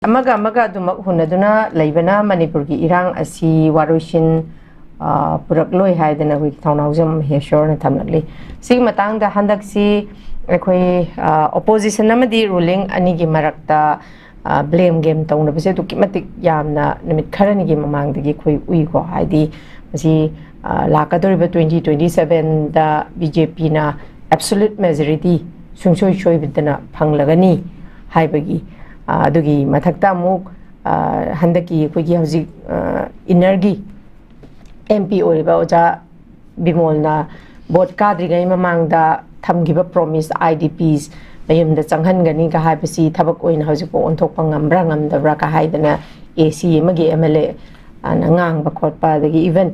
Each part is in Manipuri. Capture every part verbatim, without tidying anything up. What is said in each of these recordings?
ꯑꯃꯒ ꯑꯃꯒ ꯑꯗꯨꯃꯛ ꯍꯨꯟꯅꯗꯨꯅ ꯂꯩꯕꯅ ꯃꯅꯤꯄꯨꯔꯒꯤ ꯏꯔꯥꯡ ꯑꯁꯤ ꯋꯥꯔꯣꯏꯁꯤꯟ ꯑ, ꯄꯨꯔꯛꯂꯣꯏ ꯍꯥꯏꯗꯅ ꯑꯩꯈꯣꯏꯒꯤ ꯊꯧꯅꯥꯎꯖꯝ ꯃꯍꯦꯁꯣꯔꯅ ꯊꯝꯂꯛꯂꯤ꯫ ꯁꯤꯒꯤ ꯃꯇꯥꯡꯗ ꯍꯟꯗꯛꯁꯤ ꯑꯩꯈꯣꯏ ꯑꯣꯄꯣꯖꯤꯁꯟ ꯑꯃꯗꯤ ꯔꯨꯂꯤꯡ ꯑꯅꯤꯒꯤ ꯃꯔꯛꯇ ꯕ꯭ꯂꯦꯝ ꯒꯦꯝ ꯇꯧꯅꯕꯁꯦ ꯑꯗꯨꯛꯀꯤ ꯃꯇꯤꯛ ꯌꯥꯝꯅ ꯅꯨꯃꯤꯠ ꯈꯔꯅꯤꯒꯤ ꯃꯃꯥꯡꯗꯒꯤ ꯑꯩꯈꯣꯏ ꯎꯏꯀꯣ꯫ ꯍꯥꯏꯗꯤ ꯃꯁꯤ ꯑ, ꯂꯥꯛꯀꯗꯧꯔꯤꯕ ꯇ꯭ꯋꯦꯟꯇꯤ ꯇ꯭ꯋꯦꯟꯇꯤ ꯁꯕꯦꯟꯗ ꯕꯤ ꯖꯦ ꯄꯤꯅ ꯑꯦꯕꯁꯣꯂꯨꯠ ꯃꯦꯖꯣꯔꯤꯇꯤ ꯁꯨꯡꯁꯣꯏ ꯁꯣꯏꯗꯅ ꯐꯪꯂꯒꯅꯤ ꯍꯥꯏꯕꯒꯤ ꯑ, ꯑꯗꯨꯒꯤ ꯃꯊꯛꯇ ꯑꯃꯨꯛ ꯑ, ꯍꯟꯗꯛꯀꯤ ꯑꯩꯈꯣꯏꯒꯤ ꯍꯧꯖꯤꯛ ꯏꯟꯅꯔꯒꯤ ꯑꯦꯝ ꯄꯤ ꯑꯣꯏꯔꯤꯕ ꯑꯣꯖꯥ ꯕꯤꯃꯣꯜꯅ ꯚꯣꯠ ꯀꯥꯗ꯭ꯔꯤꯉꯩ ꯃꯃꯥꯡꯗ ꯊꯝꯈꯤꯕ ꯄ꯭ꯔꯣꯃꯤꯁ ꯑꯥꯏ ꯗꯤ ꯄꯤꯁ ꯃꯌꯨꯝꯗ ꯆꯪꯍꯟꯒꯅꯤꯒ ꯍꯥꯏꯕꯁꯤ ꯊꯕꯛ ꯑꯣꯏꯅ ꯍꯧꯖꯤꯛꯐꯥꯎ ꯑꯣꯟꯊꯣꯛꯄ ꯉꯝꯕ꯭ꯔꯥ ꯉꯝꯗꯕ꯭ꯔꯥ ꯀ ꯍꯥꯏꯗꯅ ꯑꯦ ꯁꯤ ꯑꯃꯒꯤ ꯑꯦꯝ ꯑꯦꯜ ꯑꯦꯅ ꯉꯥꯡꯕ ꯈꯣꯠꯄ, ꯑꯗꯒꯤ ꯏꯚꯟ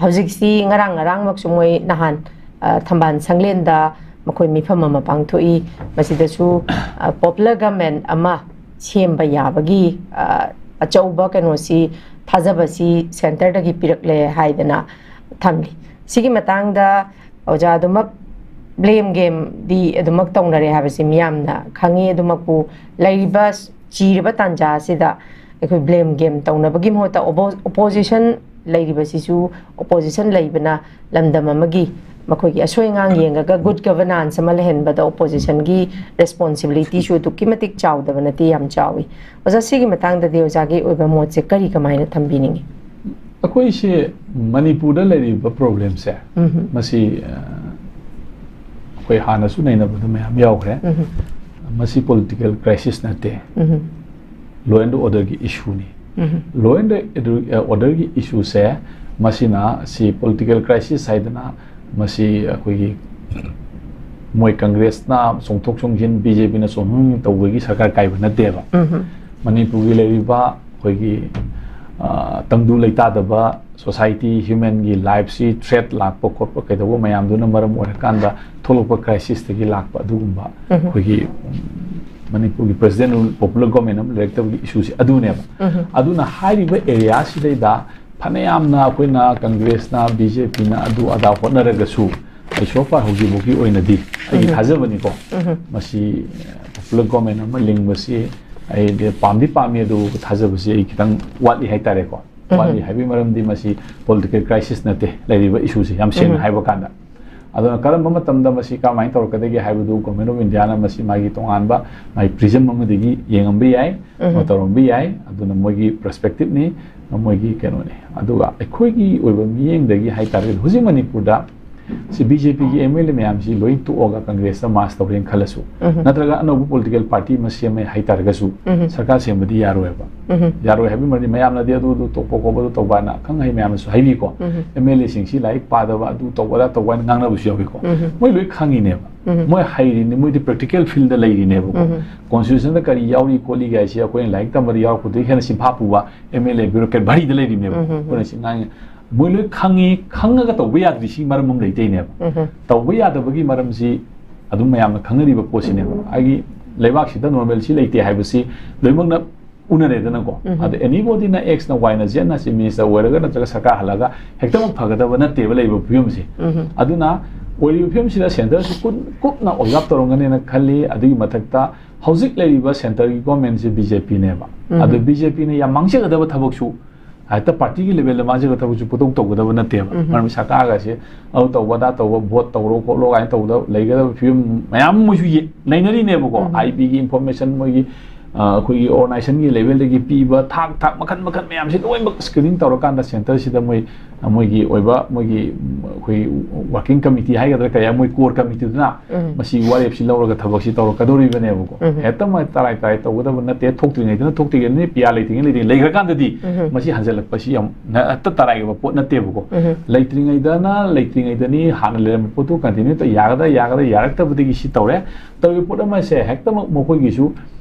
ꯍꯧꯖꯤꯛꯁꯤ ꯉꯔꯥꯡ ꯉꯔꯥꯡꯃꯛꯁꯨ ꯃꯣꯏ ꯅꯍꯥꯟ ꯑ, ꯊꯝꯕꯥꯜ ꯁꯪꯂꯦꯟꯗ ꯃꯈꯣꯏ ꯃꯤꯐꯝ ꯑꯃ ꯄꯥꯡꯊꯣꯛꯏ꯫ ꯃꯁꯤꯗꯁꯨ ꯄꯣꯄꯨꯂꯔ ꯒꯃꯦꯟ ꯑꯃ ꯁꯦꯝꯕ ꯌꯥꯕꯒꯤ ꯑ, ꯑꯆꯧꯕ ꯀꯩꯅꯣꯁꯤ, ꯊꯥꯖꯕꯁꯤ ꯁꯦꯟꯇꯔꯗꯒꯤ ꯄꯤꯔꯛꯂꯦ ꯍꯥꯏꯗꯅ ꯊꯝꯂꯤ꯫ ꯁꯤꯒꯤ ꯃꯇꯥꯡꯗ ꯑꯣꯖꯥ ꯑꯗꯨꯃꯛ ꯕ꯭ꯂꯦꯝ ꯒꯦꯝꯗꯤ ꯑꯗꯨꯃꯛ ꯇꯧꯅꯔꯦ ꯍꯥꯏꯕꯁꯤ ꯃꯤꯌꯥꯝꯅ ꯈꯪꯉꯤ꯫ ꯑꯗꯨꯃꯛꯄꯨ ꯂꯩꯔꯤꯕ ꯆꯤꯔꯕ ꯇꯥꯟꯖꯥ ꯑꯁꯤꯗ ꯑꯩꯈꯣꯏ ꯕ꯭ꯂꯦꯝ ꯒꯦꯝ ꯇꯧꯅꯕꯒꯤ ꯃꯍꯨꯠꯇ ꯑꯣꯄꯣ-, ꯑꯣꯄꯣꯖꯤꯁꯟ ꯂꯩꯔꯤꯕꯁꯤꯁꯨ, ꯑꯣꯄꯣꯖꯤꯁꯟ ꯂꯩꯕꯅ ꯂꯝꯗꯝ ꯑꯃꯒꯤ ꯃꯈꯣꯏꯒꯤ ꯑꯁꯣꯏ ꯑꯉꯥꯡ ꯌꯦꯡꯉꯒ ꯒꯨꯗ ꯒꯚꯔꯅꯥꯟꯁ ꯑꯃ ꯂꯩꯍꯟꯕꯗ ꯑꯣꯄꯣꯖꯤꯁꯟꯒꯤ ꯔꯦꯁꯄꯣꯟꯁꯤꯕꯤꯂꯤꯇꯤꯁꯨ ꯑꯗꯨꯛꯀꯤ ꯃꯇꯤꯛ ꯆꯥꯎꯗꯕ ꯅꯠꯇꯦ, ꯌꯥꯝ ꯆꯥꯎꯏ꯫ ꯑꯣꯖꯥ, ꯁꯤꯒꯤ ꯃꯇꯥꯡꯗꯗꯤ ꯑꯣꯖꯥꯒꯤ ꯑꯣꯏꯕ ꯃꯣꯠꯁꯦ ꯀꯔꯤ, ꯀꯃꯥꯏꯅ ꯊꯝꯕꯤꯅꯤꯡꯉꯤ? ꯑꯩꯈꯣꯏꯁꯦ ꯃꯅꯤꯄꯨꯔꯗ ꯂꯩꯔꯤꯕ ꯄ꯭ꯔꯣꯕ꯭ꯂꯦꯝꯁꯦ, ꯎꯝꯍꯨꯝ꯫ ꯃꯁꯤ ꯑ, ꯑꯩꯈꯣꯏ ꯍꯥꯟꯅꯁꯨ ꯅꯩꯅꯕꯗ ꯃꯌꯥꯝ ꯌꯥꯎꯈ꯭ꯔꯦ꯫ ꯎꯝꯍꯨꯝ꯫ ꯃꯁꯤ ꯄꯣꯂꯤꯇꯤꯀꯦꯜ ꯀ꯭ꯔꯥꯏꯁꯤꯁ ꯅꯠꯇꯦ, ꯎꯝꯍꯨꯝ꯫ ꯂꯣ ꯑꯦꯟ ꯑꯣꯔꯗꯔꯒꯤ ꯏꯁꯨꯅꯤ꯫ ꯎꯝꯍꯨꯝ꯫ ꯂꯣ ꯑꯦꯟ ꯑꯣꯔꯗꯔꯒꯤ ꯏꯁꯨꯁꯦ, ꯃꯁꯤꯅ ꯁꯤ ꯄꯣꯂꯤꯇꯤꯀꯦꯜ ꯀ꯭ꯔꯥꯏꯁꯤꯁ ꯍꯥꯏꯗꯅ ꯃꯁꯤ ꯑꯩꯈꯣꯏꯒꯤ ꯃꯣꯏ ꯀꯪꯒ꯭ꯔꯦꯁꯅ ꯆꯣꯡꯊꯣꯛ ꯆꯣꯡꯁꯤꯟ, ꯕꯤ ꯖꯦ ꯄꯤꯅ ꯆꯣꯡꯊꯣꯛ ꯆꯣꯡꯁꯤꯟ ꯇꯧꯕꯒꯤ ꯁꯔꯀꯥꯔ ꯀꯥꯏꯕ ꯅꯠꯇꯦꯕ꯫ ꯎꯝꯍꯨꯝ꯫ ꯃꯅꯤꯄꯨꯔꯒꯤ ꯂꯩꯔꯤꯕ ꯑꯩꯈꯣꯏꯒꯤ ꯑ, ꯇꯪꯗꯨ ꯂꯩꯇꯥꯗꯕ ꯁꯣꯁꯥꯏꯇꯤ, ꯍ꯭ꯌꯨꯃꯦꯟꯒꯤ ꯂꯥꯏꯐꯁꯤ ꯊ꯭ꯔꯦꯠ ꯂꯥꯛꯄ ꯈꯣꯠꯄ ꯀꯩꯗꯧꯕ ꯃꯌꯥꯝꯗꯨꯅ ꯃꯔꯝ ꯑꯣꯏꯔꯀꯥꯟꯗ ꯊꯣꯛꯂꯛꯄ ꯀ꯭ꯔꯥꯏꯁꯤꯁꯇꯒꯤ ꯂꯥꯛꯄ ꯑꯗꯨꯒꯨꯝꯕ ꯎꯝꯍꯨꯝ꯫ ꯑꯩꯈꯣꯏꯒꯤ ꯎꯝ, ꯃꯅꯤꯄꯨꯔꯒꯤ ꯄ꯭ꯔꯁꯤꯗꯦꯟ ꯔꯨꯜ, ꯄꯣꯄꯨꯂꯔ ꯒꯣꯔꯃꯦꯟ ꯑꯃ ꯂꯩꯔꯛꯇꯕꯒꯤ ꯏꯁꯨꯁꯦ ꯑꯗꯨꯅꯦꯕ꯫ ꯎꯝꯍꯨꯝ꯫ ꯑꯗꯨꯅ ꯍꯥꯏꯔꯤꯕ ꯑꯦꯔꯤꯌꯥꯁꯤꯗꯩꯗ ꯐꯅꯌꯥꯝꯅ ꯑꯩꯈꯣꯏꯅ ꯀꯪꯒ꯭ꯔꯦꯁꯅ, ꯕꯤ ꯖꯦ ꯄꯤꯅ ꯑꯗꯨ ꯑꯗꯥ ꯍꯣꯠꯅꯔꯒꯁꯨ, ꯑꯩ so far ꯍꯧꯖꯤꯛꯐꯥꯎꯒꯤ ꯑꯣꯏꯅꯗꯤ ꯑꯩꯒꯤ ꯎꯝꯍꯨꯝ꯫ ꯊꯥꯖꯕꯅꯤꯀꯣ, ꯎꯝꯍꯨꯝ꯫ ꯃꯁꯤ ꯄꯣꯄꯨꯂꯔ ꯒꯣꯔꯃꯦꯟ ꯑꯃ ꯂꯤꯡꯕꯁꯤ ꯑꯩꯗꯤ ꯄꯥꯝꯗꯤ ꯄꯥꯝꯃꯤ, ꯑꯗꯨꯕꯨ ꯊꯥꯖꯕꯁꯤ ꯑꯩ ꯈꯤꯇꯪ ꯋꯥꯠꯂꯤ ꯍꯥꯏꯇꯥꯔꯦꯀꯣ꯫ ꯋꯥꯠꯂꯤ ꯍꯥꯏꯕꯒꯤ ꯃꯔꯝꯗꯤ ꯃꯁꯤ political crisis ꯅꯠꯇꯦ, ꯂꯩꯔꯤꯕ issue ꯁꯦ ꯌꯥꯝ ꯁꯦꯡꯅ ꯍꯥꯏꯕ ꯀꯥꯟꯗ꯫ ꯑꯗꯨꯅ ꯀꯔꯝꯕ ꯃꯇꯝꯗ ꯃꯁꯤ ꯀꯔꯝꯍꯥꯏꯅ ꯇꯧꯔꯛꯀꯗꯒꯦ ꯍꯥꯏꯕꯗꯨ Government of India ꯅ ꯃꯁꯤ ꯃꯥꯒꯤ ꯇꯣꯉꯥꯟꯕ ꯃꯥꯒꯤ prism ꯑꯃꯗꯒꯤ ꯌꯦꯡꯉꯝꯕ ꯌꯥꯏ, ꯇꯧꯔꯝꯕ ꯌꯥꯏ꯫ ꯑꯗꯨꯅ ꯃꯣꯏꯒꯤ perspective ꯅꯤ, ꯃꯣꯏꯒꯤ ꯀꯩꯅꯣꯅꯤ꯫ ꯑꯗꯨꯒ ꯑꯩꯈꯣꯏꯒꯤ ꯑꯣꯏꯕ ꯃꯤꯠꯌꯦꯡꯗꯒꯤ ꯍꯥꯏꯇꯥꯔꯒꯗꯤ, ꯍꯧꯖꯤꯛ ꯃꯅꯤꯄꯨꯔꯗ ꯁꯤ BJP ꯒꯤ MLA ꯃꯌꯥꯝꯁꯤ ꯂꯣꯏ ꯇꯣꯛꯑꯒ Congress ꯇ merge ꯇꯧꯔꯦꯅ ꯈꯜꯂꯁꯨ, ꯅꯠꯇ꯭ꯔꯒ ꯑꯅꯧꯕ political party ꯑꯃ ꯁꯦꯝꯃꯦ ꯍꯥꯏꯇꯥꯔꯒꯁꯨ, ꯁꯔꯀꯥꯔ ꯁꯦꯝꯕꯗꯤ ꯌꯥꯔꯣꯏꯕ꯫ ꯌꯥꯔꯣꯏ ꯍꯥꯏꯕꯒꯤ ꯃꯔꯝꯗꯤ ꯃꯌꯥꯝꯅꯗꯤ ꯑꯗꯨ, ꯑꯗꯨ ꯇꯣꯛꯄ ꯈꯣꯠꯄ ꯑꯗꯨ ꯇꯧꯕ ꯍꯥꯏꯅ ꯑꯈꯪ ꯑꯍꯩ ꯃꯌꯥꯝꯅꯁꯨ ꯍꯥꯏꯕꯤꯀꯣ꯫ MLA ꯁꯤꯡꯁꯤ ꯂꯥꯏꯔꯤꯛ ꯄꯥꯗꯕ, ꯑꯗꯨ ꯇꯧꯕ ꯑꯗꯥ ꯇꯧꯕ ꯍꯥꯏꯅ ꯉꯥꯡꯅꯕꯁꯨ ꯌꯥꯎꯏꯀꯣ꯫ ꯃꯣꯏ ꯂꯣꯏ ꯈꯪꯉꯤꯅꯦꯕ꯫ ꯃꯣꯏ ꯍꯩꯔꯤꯅꯤ, ꯃꯣꯏꯗꯤ practical field ꯗ ꯂꯩꯔꯤꯅꯦꯕꯀꯣ꯫ Constitution ꯗ ꯀꯔꯤ ꯌꯥꯎꯔꯤ ꯈꯣꯠꯂꯤ ꯍꯥꯏꯁꯦ ꯑꯩꯈꯣꯏꯅ ꯂꯥꯏꯔꯤꯛ ꯇꯝꯕꯗ ꯌꯥꯎꯔꯛꯄꯗꯨꯗꯒꯤ ꯍꯦꯟꯅ ꯁꯤꯟꯐꯥ ꯄꯨꯕ MLA bureaucrat ꯚꯥꯔꯤꯗ ꯂꯩꯔꯤꯕꯅꯦꯕ꯫ ꯑꯩꯈꯣꯏꯅ ꯁꯤ ꯉꯥꯡꯉꯤ, ꯃꯣꯏ ꯂꯣꯏ ꯈꯪꯉꯤ, ꯈꯪꯉꯒ ꯇꯧꯕ ꯌꯥꯗ꯭ꯔꯤꯁꯤ ꯃꯔꯝ ꯑꯃ ꯂꯩꯇꯩꯅꯦꯕ꯫ ꯇꯧꯕ ꯌꯥꯗꯕꯒꯤ ꯃꯔꯝꯁꯤ ꯑꯗꯨꯝ ꯃꯌꯥꯝꯅ ꯈꯪꯅꯔꯤꯕ ꯄꯣꯠꯁꯤꯅꯦꯕ꯫ ꯑꯩꯒꯤ ꯂꯩꯕꯥꯛꯁꯤꯗ normalcy ꯂꯩꯇꯦ ꯍꯥꯏꯕꯁꯤ ꯂꯣꯏꯅꯃꯛꯅ ꯎꯅꯔꯦꯗꯅꯀꯣ꯫ ꯑꯗ anybody ꯅ X ꯅ, Y ꯅ, Z ꯅ Chief Minister ꯑꯣꯏꯔꯒ ꯅꯠꯇ꯭ꯔꯒ ꯁꯔꯀꯥꯔ ꯍꯜꯂꯒ ꯍꯦꯛꯇꯃꯛ ꯐꯒꯗꯕ ꯅꯠꯇꯦꯕ ꯂꯩꯔꯤꯕ ꯐꯤꯕꯝꯁꯦ꯫ ꯑꯗꯨꯅ ꯑꯣꯏꯔꯤꯕ ꯐꯤꯕꯝꯁꯤꯗ centre ꯁꯤ ꯀꯨꯞ-, ꯀꯨꯞꯅ observe ꯇꯧꯔꯝꯒꯅꯦꯅ ꯈꯜꯂꯤ꯫ ꯑꯗꯨꯒꯤ ꯃꯊꯛꯇ ꯍꯧꯖꯤꯛ ꯂꯩꯔꯤꯕ centre ꯒꯤ government ꯁꯤ BJP ꯅꯦꯕ꯫ ꯑꯗꯨ BJP ꯅ ꯌꯥꯝ ꯃꯥꯡꯖꯒꯗꯕ ꯊꯕꯛꯁꯨ ꯍꯦꯛꯇ party ꯒꯤ level ꯗ ꯃꯥꯡꯖꯒꯗꯕ ꯊꯕꯛꯁꯨ ꯄꯨꯇꯧ ꯇꯧꯒꯗꯕ ꯅꯠꯇꯦꯕ꯫ ꯃꯔꯝꯗꯤ ꯁꯔꯀꯥꯔꯒꯁꯦ ꯑꯗꯨ ꯇꯧꯕ ꯑꯗꯥ ꯇꯧꯕ, vote ꯇꯧꯔꯣ ꯈꯣꯠꯂꯣ ꯀꯥꯏꯅ ꯇꯧꯕꯗ ꯂꯩꯒꯗꯕ ꯐꯤꯕꯝ ꯃꯌꯥꯝ ꯃꯣꯏꯁꯨ ꯌꯦ-, ꯂꯩꯅꯔꯤꯅꯦꯕꯀꯣ꯫ IB ꯒꯤ information ꯃꯣꯏꯒꯤ, ꯑ, ꯑꯩꯈꯣꯏꯒꯤ organization ꯒꯤ level ꯗꯒꯤ ꯄꯤꯕ ꯊꯥꯛ ꯊꯥꯛ ꯃꯈꯜ ꯃꯈꯜ ꯃꯌꯥꯝꯁꯦ ꯂꯣꯏꯅꯃꯛ screening ꯇꯧꯔꯀꯥꯟꯗ centre ꯁꯤꯗ ꯃꯣꯏ, ꯑ, ꯃꯣꯏꯒꯤ ꯑꯣꯏꯕ ꯃꯣꯏꯒꯤ, ꯎꯝ, ꯑꯩꯈꯣꯏ working committee ꯍꯥꯏꯒꯗ꯭ꯔꯥ ꯀꯩ ꯍꯥꯏ, ꯃꯣꯏ core committee ꯗꯨꯅ ꯃꯁꯤ ꯋꯥꯔꯦꯞꯁꯤ ꯂꯧꯔꯒ ꯊꯕꯛꯁꯤ ꯇꯧꯔꯛꯀꯗꯧꯔꯤꯕꯅꯦꯕꯀꯣ꯫ ꯍꯦꯛꯇ ꯃꯣꯏ ꯇꯔꯥꯏ ꯇꯔꯥꯏ ꯇꯧꯒꯗꯕ ꯅꯠꯇꯦ, ꯊꯣꯛꯇ꯭ꯔꯤꯉꯩꯗꯅ ꯊꯣꯛꯇ꯭ꯔꯤꯉꯩꯗꯅꯤ, ꯄꯤꯌꯥ ꯂꯩꯇ꯭ꯔꯤꯉꯩ ꯂꯩꯇ꯭ꯔꯤꯉꯩ ꯂꯩꯈ꯭ꯔꯀꯥꯟꯗꯗꯤ ꯃꯁꯤ ꯍꯟꯖꯜꯂꯛꯄꯁꯤ ꯌꯥꯝ ꯅ-, ꯍꯦꯛꯇ ꯇꯔꯥꯏꯒꯤ ꯑꯣꯏꯕ ꯄꯣꯠ ꯅꯠꯇꯦꯕꯀꯣ꯫ ꯂꯩꯇ꯭ꯔꯤꯉꯩꯗꯅ ꯂꯩꯇ꯭ꯔꯤꯉꯩꯗꯅꯤ, ꯍꯥꯟꯅ ꯂꯩꯔꯝꯕ ꯄꯣꯠꯇꯨ continue ꯇꯧ ꯌꯥꯒꯗ꯭ꯔꯥ, ꯌꯥꯒꯗ꯭ꯔꯥ, ꯌꯥꯔꯛꯇꯕꯗꯒꯤ ꯁꯤ ꯇꯧꯔꯦ꯫ ꯇꯧꯔꯤꯕ ꯄꯣꯠ ꯑꯃꯁꯦ ꯍꯦꯛꯇꯃꯛ ꯃꯈꯣꯏꯒꯤꯁꯨ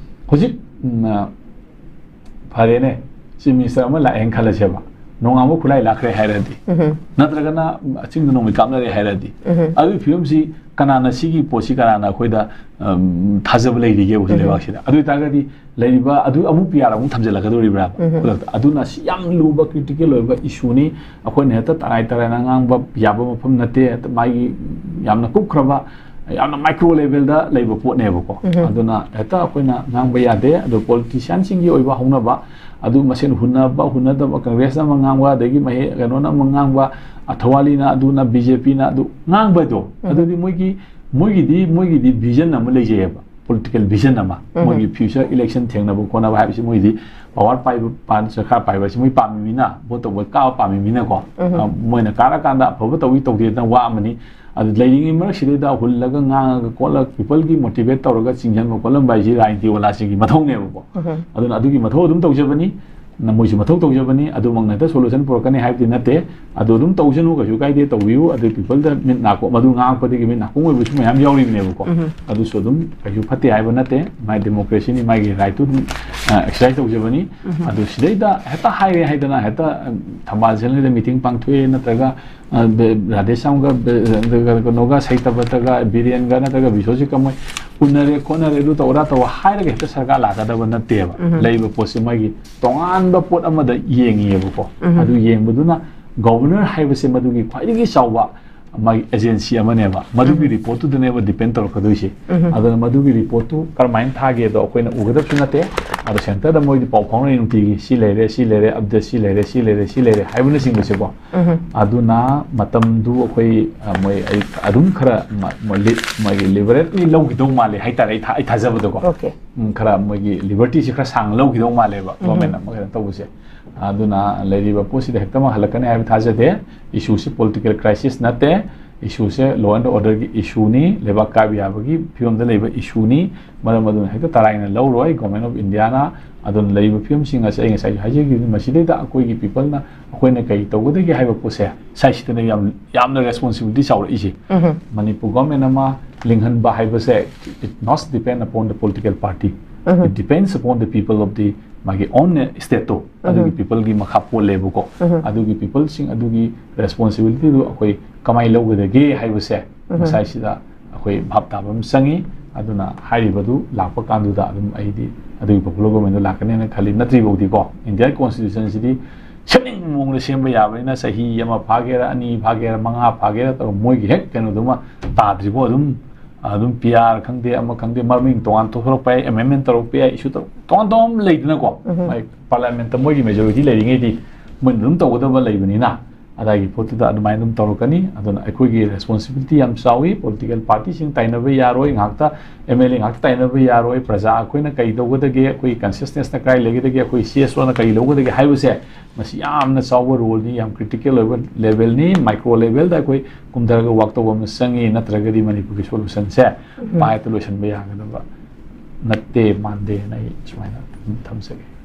ꯍꯧꯖꯤꯛ, ꯎꯝ, ꯑ, ꯐꯔꯦꯅꯦ, Chief Minister ꯑꯃ ꯂꯥꯛꯑꯦꯅ ꯈꯜꯂꯁꯦꯕ, ꯅꯣꯡꯉꯥꯟꯕ ꯈꯨꯠꯂꯥꯏ ꯂꯥꯛꯈ꯭ꯔꯦ ꯍꯥꯏꯔꯗꯤ, ꯅꯠꯇ꯭ꯔꯒꯅ ꯑꯆꯤꯡꯗ ꯅꯣꯡꯃꯩ ꯀꯥꯞꯅꯔꯦ ꯍꯥꯏꯔꯗꯤ, ꯑꯗꯨꯒꯤ ꯐꯤꯕꯝꯁꯤ ꯀꯅꯥꯅ, ꯁꯤꯒꯤ ꯄꯣꯠꯁꯤ ꯀꯅꯥꯅ ꯑꯩꯈꯣꯏꯗ, ꯎꯝ, ꯊꯥꯖꯕ ꯂꯩꯔꯤꯒꯦ ꯍꯧꯖꯤꯛ ꯂꯩꯕꯥꯛꯁꯤꯗ? ꯑꯗꯨ ꯑꯣꯏꯇꯥꯔꯒꯗꯤ ꯂꯩꯔꯤꯕ ꯑꯗꯨ ꯑꯃꯨꯛ ꯄꯤꯌꯥꯔ ꯑꯃꯨꯛ ꯊꯝꯖꯤꯜꯂꯛꯀꯗꯧꯔꯤꯕ꯭ꯔꯥ ꯈꯨꯗꯛꯇ? ꯑꯗꯨꯅ ꯁꯤ ꯌꯥꯝ ꯂꯨꯕ critical ꯑꯣꯏꯕ issue ꯅꯤ꯫ ꯑꯩꯈꯣꯏꯅ ꯍꯦꯛꯇ ꯇꯔꯥꯏ ꯇꯔꯥꯏꯅ ꯉꯥꯡꯕ ꯌꯥꯕ ꯃꯐꯝ ꯅꯠꯇꯦ꯫ ꯍꯦꯛꯇ ꯃꯥꯒꯤ ꯌꯥꯝꯅ ꯀꯨꯞꯈ꯭ꯔꯕ ꯌꯥꯝꯅ micro level ꯗ ꯂꯩꯕ ꯄꯣꯠꯅꯦꯕꯀꯣ꯫ ꯑꯗꯨꯅ ꯍꯦꯛꯇ ꯑꯩꯈꯣꯏꯅ ꯉꯥꯡꯕ ꯌꯥꯗꯦ꯫ ꯑꯗꯣ politician ꯁꯤꯡꯒꯤ ꯑꯣꯏꯕ ꯍꯧꯅꯕ, ꯑꯗꯨ ꯃꯁꯦꯟ ꯍꯨꯟꯅꯕ ꯍꯨꯟꯅꯗꯕ, Congress ꯅ ꯑꯃ ꯉꯥꯡꯕ, ꯑꯗꯒꯤ ꯃꯍꯦ ꯀꯩꯅꯣꯅ ꯑꯃ ꯉꯥꯡꯕ, ꯑꯊꯋꯥꯂꯤꯅ ꯑꯗꯨꯅ, BJP ꯅ ꯑꯗꯨ ꯉꯥꯡꯕꯗꯣ, ꯑꯗꯨꯗꯤ ꯃꯣꯏꯒꯤ ꯃꯣꯏꯒꯤꯗꯤ ꯃꯣꯏꯒꯤꯗꯤ vision ꯑꯃ ꯂꯩꯖꯩꯑꯕ, political vision ꯑꯃ꯫ ꯃꯣꯏꯒꯤ future election ꯊꯦꯡꯅꯕ ꯈꯣꯠꯅꯕ ꯍꯥꯏꯕꯁꯤ ꯃꯣꯏꯗꯤ power ꯄꯥꯏꯕ ꯄꯥꯟ ꯁꯔꯀꯥꯔ ꯄꯥꯏꯕ ꯍꯥꯏꯁꯤ ꯃꯣꯏ ꯄꯥꯝꯃꯤꯕꯅꯤꯅ, vote ꯇꯧꯕ ꯀꯥꯕ ꯄꯥꯝꯃꯤꯕꯅꯤꯅꯀꯣ꯫ ꯑ, ꯃꯣꯏꯅ ꯀꯥꯔꯀꯥꯟꯗ ꯑꯐꯕ ꯇꯧꯏ ꯇꯧꯗꯦꯗꯅ ꯋꯥ ꯑꯃꯅꯤ꯫ ꯑꯗꯨ ꯂꯩꯔꯤꯉꯩ ꯃꯔꯛꯁꯤꯗꯩꯗ ꯍꯨꯜꯂꯒ ꯉꯥꯡꯉꯒ ꯈꯣꯠꯂꯒ people ꯒꯤ motivate ꯇꯧꯔꯒ ꯆꯤꯡꯁꯤꯟꯕ ꯈꯣꯠꯍꯟꯕ ꯍꯥꯏꯁꯤ ꯔꯥꯖꯅꯤꯇꯤ ꯋꯥꯂꯥꯁꯤꯡꯒꯤ ꯃꯊꯧꯅꯦꯕꯀꯣ꯫ ꯑꯗꯨꯅ ꯑꯗꯨꯒꯤ ꯃꯊꯧ ꯑꯗꯨꯝ ꯇꯧꯖꯕꯅꯤ꯫ ꯅ ꯃꯣꯏꯁꯨ ꯃꯊꯧ ꯇꯧꯖꯕꯅꯤ꯫ ꯑꯗꯨꯃꯛꯅ ꯍꯦꯛꯇ solution ꯄꯨꯔꯛꯀꯅꯤ ꯍꯥꯏꯕꯗꯤ ꯅꯠꯇꯦ꯫ ꯑꯗꯨ ꯑꯗꯨꯝ ꯇꯧꯖꯅꯨ, ꯀꯩꯁꯨ ꯀꯥꯏꯗꯦ, ꯇꯧꯕꯤꯌꯨ꯫ ꯑꯗꯨ people ꯗ ꯃꯤꯠ ꯅꯥꯀꯣ-, ꯃꯗꯨ ꯉꯥꯡꯉꯛꯄꯗꯒꯤ ꯃꯤꯠ ꯅꯥꯀꯣꯡ ꯑꯣꯏꯕꯁꯨ ꯃꯌꯥꯝ ꯌꯥꯎꯔꯤꯕꯅꯦꯕꯀꯣ꯫ ꯑꯗꯨꯁꯨ ꯑꯗꯨꯝ ꯀꯩꯁꯨ ꯐꯠꯇꯦ ꯍꯥꯏꯕ ꯅꯠꯇꯦ꯫ ꯃꯥꯏ democracy ꯅꯤ, ꯃꯥꯒꯤ right ꯇꯨ ꯑꯗꯨꯝ, ꯑ, exercise ꯇꯧꯖꯕꯅꯤ꯫ ꯑꯗꯨ ꯁꯤꯗꯩꯗ ꯍꯦꯛꯇ ꯍꯥꯏꯔꯦ ꯍꯥꯏꯗꯅ ꯍꯦꯛꯇ, ꯑ, ꯊꯝꯕꯥꯜ ꯁꯦꯟꯂꯩꯗ meeting ꯄꯥꯡꯊꯣꯛꯑꯦ ꯅꯠꯇ꯭ꯔꯒ, ꯑ, ꯕ-, ꯔꯥꯙꯦꯁ꯭ꯌꯥꯝꯒ, ꯕ-, ꯀꯩꯅꯣꯒ, ꯁꯩꯇꯕꯇꯒ, ꯕꯤꯔꯦꯟꯒ ꯅꯠꯇ꯭ꯔꯒ ꯕꯤꯁ꯭ꯋꯖꯤꯠꯀ ꯃꯣꯏ ꯎꯅꯔꯦ ꯈꯣꯠꯅꯔꯦ ꯑꯗꯨ ꯇꯧꯔ ꯇꯧꯔ ꯍꯥꯏꯔꯒ ꯍꯦꯛꯇ ꯁꯔꯀꯥꯔ ꯂꯥꯛꯀꯗꯕ ꯅꯠꯇꯦꯕ꯫ ꯂꯩꯔꯤꯕ ꯄꯣꯠꯁꯦ ꯃꯥꯒꯤ ꯇꯣꯉꯥꯟꯕ ꯄꯣꯠ ꯑꯃꯗ ꯌꯦꯡꯉꯤꯑꯕꯀꯣ꯫ ꯑꯗꯨ ꯌꯦꯡꯕꯗꯨꯅ governor ꯍꯥꯏꯕꯁꯦ ꯃꯗꯨꯒꯤ ꯈ꯭ꯋꯥꯏꯗꯒꯤ ꯆꯥꯎꯕ ꯃꯥꯒꯤ agency ꯑꯃꯅꯦꯕ, ꯃꯗꯨꯒꯤ report ꯇꯨꯗꯅꯦꯕ depend ꯇꯧꯔꯛꯀꯗꯣꯏꯁꯦ꯫ ꯑꯗꯨꯅ ꯃꯗꯨꯒꯤ report ꯇꯨ ꯀꯔꯝꯍꯥꯏꯅ ꯊꯥꯒꯦꯗꯣ ꯑꯩꯈꯣꯏꯅ ꯎꯒꯗꯕꯁꯨ ꯅꯠꯇꯦ꯫ ꯑꯗꯣ centre ꯗ ꯃꯣꯏꯗꯤ ꯄꯥꯎ ꯐꯥꯎꯅꯔꯤ ꯅꯨꯡꯇꯤꯒꯤ, ꯁꯤ ꯂꯩꯔꯦ, ꯁꯤ ꯂꯩꯔꯦ, update ꯁꯤ ꯂꯩꯔꯦ, ꯁꯤ ꯂꯩꯔꯦ, ꯁꯤ ꯂꯩꯔꯦ ꯍꯥꯏꯕꯅꯆꯤꯡꯕꯁꯦꯀꯣ꯫ ꯑꯗꯨꯅ ꯃꯇꯝꯗꯨ ꯑꯩꯈꯣꯏ, ꯑ, ꯃꯣꯏ ꯑꯩ ꯑꯗꯨꯝ ꯈꯔ ꯃ-, ꯃ-, lit-, ꯃꯣꯏꯒꯤ liberate ꯂꯤ ꯂꯧꯈꯤꯗꯧ ꯃꯥꯜꯂꯦ ꯍꯥꯏꯇꯥꯔꯦ, ꯑꯩ ꯊꯥ-, ꯑꯩ ꯊꯥꯖꯕꯗꯀꯣ꯫ ꯎꯝ, ꯈꯔ ꯃꯣꯏꯒꯤ liberty ꯁꯤ ꯈꯔ ꯁꯥꯡꯅ ꯂꯧꯈꯤꯗꯧ ꯃꯥꯜꯂꯦꯕ government ꯑꯃ ꯀꯩꯅꯣ ꯇꯧꯕꯁꯦ꯫ ꯑꯗꯨꯅ ꯂꯩꯔꯤꯕ ꯄꯣꯠꯁꯤꯗ ꯍꯦꯛꯇꯃꯛ ꯍꯜꯂꯛꯀꯅꯤ ꯍꯥꯏꯕ ꯊꯥꯖꯗꯦ꯫ Issue ꯁꯤ political crisis ꯅꯠꯇꯦ꯫ Issue say law and order ꯒꯤ issue ꯅꯤ, ꯂꯩꯕꯥꯛ ꯀꯥꯏꯕ ꯌꯥꯕꯒꯤ ꯐꯤꯕꯝꯗ ꯂꯩꯕ issue ꯅꯤ꯫ ꯃꯔꯝ ꯑꯗꯨꯅ ꯍꯦꯛꯇ ꯇꯔꯥꯏꯅ ꯂꯧꯔꯣꯏ government of India ꯅ꯫ ꯑꯗꯨꯅ ꯂꯩꯔꯤꯕ ꯐꯤꯕꯝꯁꯤꯡ ꯑꯁꯦ ꯑꯩ ꯉꯁꯥꯏꯁꯨ ꯍꯥꯏꯖꯈꯤꯕꯅꯤ, ꯃꯁꯤꯗꯩꯗ ꯑꯩꯈꯣꯏꯒꯤ people ꯅ ꯑꯩꯈꯣꯏꯅ ꯀꯔꯤ ꯇꯧꯒꯗꯒꯦ ꯍꯥꯏꯕ ꯄꯣꯠꯁꯦ ꯁꯥꯏꯁꯤꯗꯅ ꯌꯥꯝ, ꯌꯥꯝꯅ responsibility ꯆꯥꯎꯔꯛꯏꯁꯦ꯫ ꯃꯅꯤꯄꯨꯔ government ꯑꯃ ꯂꯤꯡꯍꯟꯕ ꯍꯥꯏꯕꯁꯦ, it not depend upon the political party, it depends upon the people of the ꯃꯥꯒꯤ own state ꯇꯣ, ꯑꯗꯨꯒꯤ people ꯒꯤ ꯃꯈꯥ ꯄꯣꯜꯂꯦꯕꯀꯣ꯫ ꯑꯗꯨꯒꯤ people ꯁꯤꯡ ꯑꯗꯨꯒꯤ responsibility ꯗꯨ ꯑꯩꯈꯣꯏ ꯀꯃꯥꯏꯅ ꯂꯧꯒꯗꯒꯦ ꯍꯥꯏꯕꯁꯦ ꯉꯁꯥꯏꯁꯤꯗ ꯑꯩꯈꯣꯏ ꯚꯥꯞ ꯇꯥꯕ ꯑꯃ ꯆꯪꯉꯤ꯫ ꯑꯗꯨꯅ ꯍꯥꯏꯔꯤꯕꯗꯨ ꯂꯥꯛꯄ ꯀꯥꯟꯗꯨꯗ ꯑꯗꯨꯝ ꯑꯩꯗꯤ ꯑꯗꯨꯒꯤ popular government ꯗꯣ ꯂꯥꯛꯀꯅꯦꯅ ꯈꯜꯂꯤ꯫ ꯅꯠꯇ꯭ꯔꯤꯐꯥꯎꯗꯤꯀꯣ, India constitution ꯁꯤꯗꯤ ꯁꯦꯝꯅꯤꯡꯕ ꯃꯑꯣꯡꯗ ꯁꯦꯝꯕ ꯌꯥꯕꯅꯤꯅ ꯆꯍꯤ ꯑꯃ ꯐꯥꯒꯦꯔꯥ, ꯑꯅꯤ ꯐꯥꯒꯦꯔꯥ, ꯃꯉꯥ ꯐꯥꯒꯦꯔꯥ ꯇꯧꯔꯒ ꯃꯣꯏꯒꯤ ꯍꯦꯛ ꯀꯩꯅꯣꯗꯨꯃ ꯇꯥꯗ꯭ꯔꯤꯐꯥꯎ ꯑꯗꯨꯝ ꯑꯗꯨꯝ ꯄꯤ ꯑꯥꯔ ꯈꯪꯗꯦ, ꯑꯃ ꯈꯪꯗꯦ, ꯃꯃꯤꯡ ꯇꯣꯉꯥꯟ ꯊꯣꯛꯊꯣꯔꯛꯄ ꯌꯥꯏ, ꯑꯦꯃꯦꯟꯃꯦꯟ ꯇꯧꯔꯛꯄ ꯌꯥꯏ, ꯏꯁꯨ ꯇꯧꯔꯛ ꯇꯣꯉꯥꯟ ꯇꯣꯉꯥꯟ ꯂꯩꯗꯅꯀꯣ꯫ ꯄꯥꯔꯂꯤꯌꯥꯃꯦꯟꯠꯇ ꯃꯣꯏꯒꯤ ꯃꯦꯖꯣꯔꯤꯇꯤ ꯂꯩꯔꯤꯉꯩꯗꯤ ꯃꯣꯏꯅ ꯑꯗꯨꯝ ꯇꯧꯒꯗꯕ ꯂꯩꯕꯅꯤꯅ, ꯑꯗꯥꯏꯒꯤ ꯄꯣꯠꯇꯨꯗ ꯑꯗꯨꯃꯥꯏꯅ ꯑꯗꯨꯝ ꯇꯧꯔꯛꯀꯅꯤ꯫ ꯑꯗꯨꯅ ꯑꯩꯈꯣꯏꯒꯤ ꯔꯦꯁꯄꯣꯟꯁꯤꯕꯤꯂꯤꯇꯤ ꯌꯥꯝ ꯆꯥꯎꯏ꯫ ꯄꯣꯂꯤꯇꯤꯀꯦꯜ ꯄꯥꯔꯇꯤꯁꯤꯡ ꯇꯥꯏꯅꯕ ꯌꯥꯔꯣꯏ, ꯉꯥꯏꯍꯥꯛꯇ ꯑꯦꯝ ꯑꯦꯜ ꯑꯦ ꯉꯥꯛꯇ ꯇꯥꯏꯅꯕ ꯌꯥꯔꯣꯏ꯫ ꯄ꯭ꯔꯖꯥ ꯑꯩꯈꯣꯏꯅ ꯀꯩ ꯇꯧꯒꯗꯒꯦ, ꯑꯩꯈꯣꯏꯒꯤ ꯀꯟꯁꯤꯌꯁꯅꯦꯁꯅ ꯀꯗꯥꯏ ꯂꯩꯒꯗꯒꯦ, ꯑꯩꯈꯣꯏ ꯁꯤ ꯑꯦꯁ ꯑꯣꯅ ꯀꯔꯤ ꯂꯧꯒꯗꯒꯦ ꯍꯥꯏꯕꯁꯦ, ꯃꯁꯤ ꯌꯥꯝꯅ ꯆꯥꯎꯕ ꯔꯣꯜꯅꯤ, ꯌꯥꯝ ꯀ꯭ꯔꯤꯇꯤꯀꯦꯜ ꯑꯣꯏꯕ ꯂꯦꯚꯦꯜꯅꯤ꯫ ꯃꯥꯏꯀ꯭ꯔꯣ ꯂꯦꯚꯦꯜꯗ ꯑꯩꯈꯣꯏ ꯀꯨꯝꯊꯔꯒ ꯋꯥꯛ ꯇꯧꯕ ꯑꯃ ꯆꯪꯉꯤ, ꯅꯠꯇ꯭ꯔꯒꯗꯤ ꯃꯅꯤꯄꯨꯔꯒꯤ ꯁꯣꯂꯨꯁꯟꯁꯦ ꯄꯥꯏꯠꯇ ꯂꯣꯏꯁꯤꯟꯕ ꯌꯥꯒꯗꯕ ꯅꯠꯇꯦ, ꯃꯥꯟꯗꯦꯅ ꯑꯩ ꯁꯨꯃꯥꯏꯅ ꯑꯗꯨꯝ ꯊꯝꯖꯒꯦ꯫